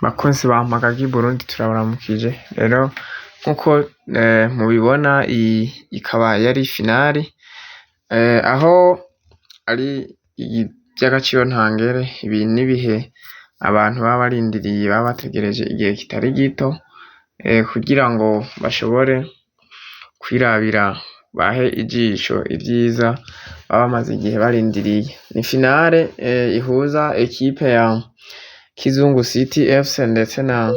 Bakunzi ba Mpagagi Burundi, turabaramukije. Rero nkuko mubibona, iyi ikaba yari finale, aho ari ivy'agaciro ntangere. Ibi n'ibihe abantu baba barindiriye, baba bategereje igihe kitari gito, kugira ngo bashobore kwirabira, bahe ijisho ivyiza baba bamaze igihe barindiriye. Ni finale ihuza ekipe ya Kizungu City FC ndetse na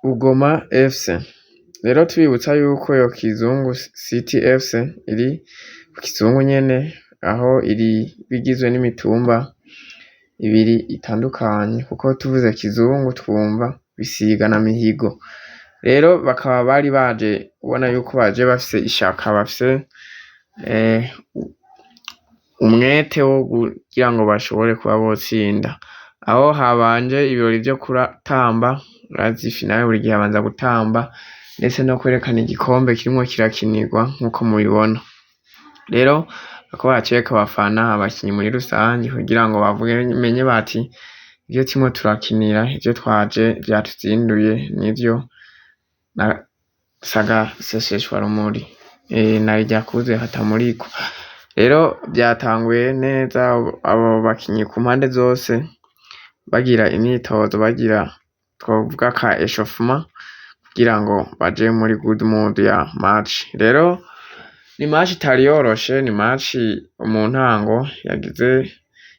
Bugoma FC. Rero tubibutsa yuko iyo Kizungu City FC iri ku Kizungu nyene, aho iri bigizwe n'imitumba ibiri itandukanye, kuko tuvuze Kizungu twumva Bisiga na Mihigo. Rero bakaba bari baje ubona yuko baje bafise ishaka, bafise umwete wo kugira ngo bashobore kuba botsinda. Aho habanje ibirori vyo gutamba, urazi finale buri gihe babanza gutamba, ndetse no kwerekana igikombe kirimwo kirakinirwa nkuko mubibona. Rero bariko baracereka abafana, abakinyi muri rusangi, kugira ngo bamenye bati ivyo turimo turakinira, ivyo twaje vyatuzinduye nivyo n'agaseseshwa rumuri, narirya kuzuye hatamurikwa. Rero vyatanguye neza, abo bakinyi ku mpande zose bagira imyitozo, bagira twovuga ka échauffement kugira ngo baje muri good mood ya match. Rero ni match itari yoroshe, ni match mu ntango yagize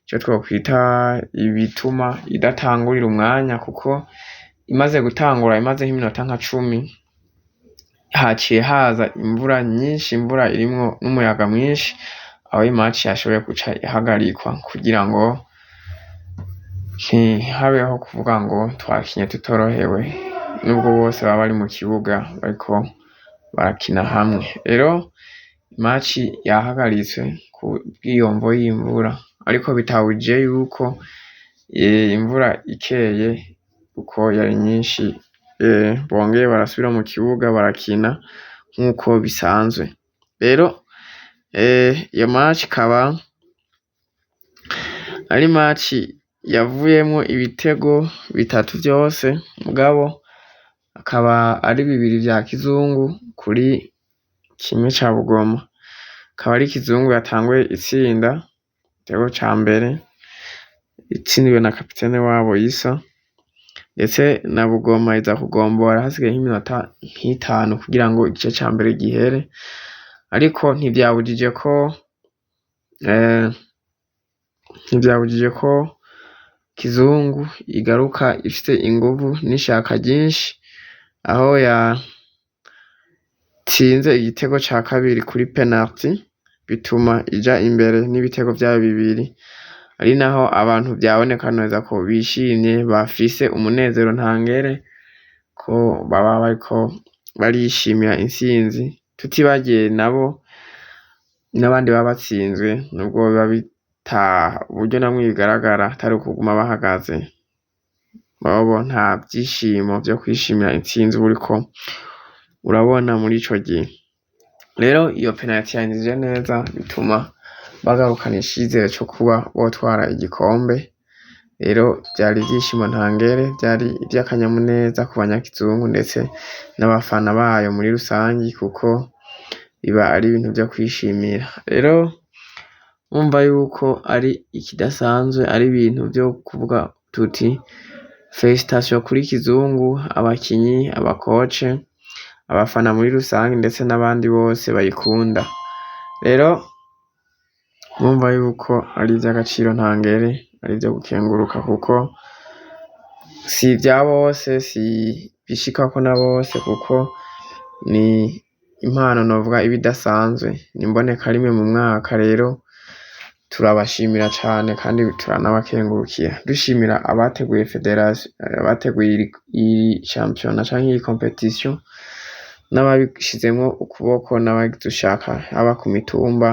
ico twokwita ibituma idatangurira umwanya, kuko imaze gutangura, imaze nk'iminota nka 10, haciye haza imvura nyinshi, imvura irimwo n'umuyaga mwinshi, aho match yashoboye guca ihagarikwa kugira ngo ntihabeho kuvuga ngo twakinye tutorohewe, nubwo bose baba bari mu kibuga bariko barakina hamwe. Rero match yahagaritswe kubw'iyo mvo y'imvura, ariko bitabujije yuko imvura ikeye uko yari nyinshi, bongeye barasubira mu kibuga barakina nkuko bisanzwe. Rero iyo match ikaba ari match yavuyemwo ibitego bitatu vyose, mugabo akaba ari bibiri vya Kizungu kuri kimwe ca Bugoma. Akaba ari Kizungu yatanguye itsinda igitego ca mbere, itsindiwe na kapitene wabo Isa, ndetse na Bugoma iza kugombora hasigaye nk'iminota nk'itanu kugira ngo igice ca mbere gihere, ariko ntivyabujije ko Kizungu igaruka ifise inguvu n'ishaka ryinshi, aho yatsinze igitego ca kabiri kuri penalty, bituma ija imbere n'ibitego vyayo bibiri, ari naho abantu vyaboneka neza ko bishimye, bafise umunezero ntangere, ko baba bariko barishimira intsinzi, tutibagiye nabo n'abandi baba batsinzwe, nubwo biba bita uburyo namwe bigaragara atari ukuguma bahagaze, bobo nta vyishimo vyo kwishimira intsinzi uba uriko urabona muri ico gihe. Rero iyo penalty yinjije neza, bituma bagarukana icizere co kuba botwara igikombe. Rero vyari ivyishimo ntangere, vyari ivy'akanyamuneza ku banyakizungu ndetse n'abafana bayo muri rusangi, kuko biba ari ibintu vyo kwishimira. Rero urumva yuko ari ikidasanzwe, ari ibintu vyo kuvuga tuti félicitations kuri Kizungu, abakinyi, aba coach, abafana muri rusangi, ndetse n'abandi bose bayikunda. Rero murumva yuko ari ivy'agaciro ntangere, ari ivyo gukenguruka, kuko si ivya bose, si ibishikako na bose, kuko ni impano novuga iba idasanzwe, ni imbonekarimwe mu mwaka. Rero turabashimira cane kandi turanabakengurukira, dushimira abateguye fédération, abateguye iyi shampiyona canke iyi compétition, n'ababishizemwo ukuboko, n'abagize ushaka, haba ku mitumba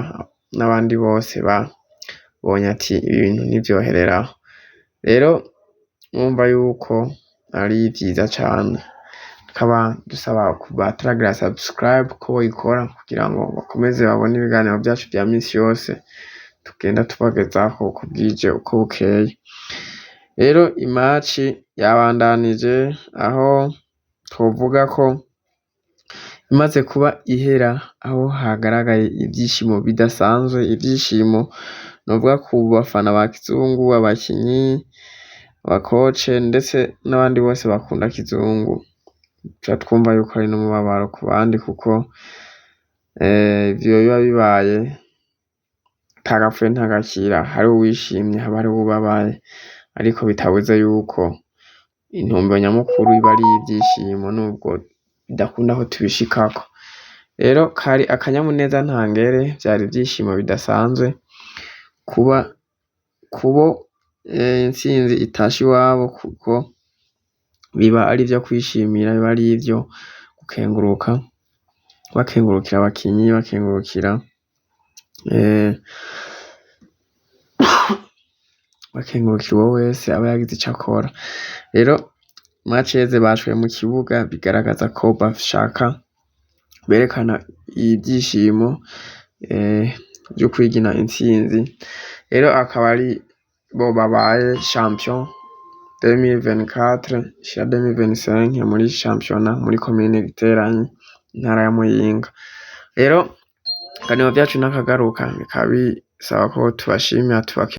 n'abandi bose babonye ati ibi bintu ntivyohereraho. Rero murumva yuko ari vyiza cane, tukaba dusaba ku bataragira subscribe ko boyikora kugira ngo bakomeze babone ibiganiro vyacu vya misi yose tugenda tubagezaho uko bwije uko bukeye. Rero i match yabandanije aho twovuga ko imaze kuba ihera, aho hagaragaye ivyishimo bidasanzwe, ivyishimo novuga ku bafana ba Kizungu, abakinyi, abakoce ndetse n'abandi bose bakunda Kizungu. Tuca twumva yuko ari n'umubabaro ku bandi kuko ivyo biba bibaye atagapfuye ntagakira, hari uwishimye haba hariho uwubabaye, ariko bitabuze yuko intumbero nyamukuru iba ari ivyishimo nubwo bidakunda ko tubishikako. Rero kari akanyamuneza ntangere, vyari ivyishimo bidasanzwe kuba kubo intsinzi itashe iwabo, kuko biba ari ivyo kwishimira, biba ari ivyo gukenguruka, bakengurukira abakinyi, bakengurukira bakengurukira uwo wese aba yagize ico akora. Rero match iheze bashoye mu kibuga, bigaragaza ko bashaka berekana ivyishimo vyo kwigina intsinzi. Rero akaba ari bo babaye champion 2024 ishira 2025 muri championnat muri komine Giteranyi, intara ya Muyinga. Rero ibiganiro vyacu n'akagaruka, bikaba bisaba ko tubashimira tubake.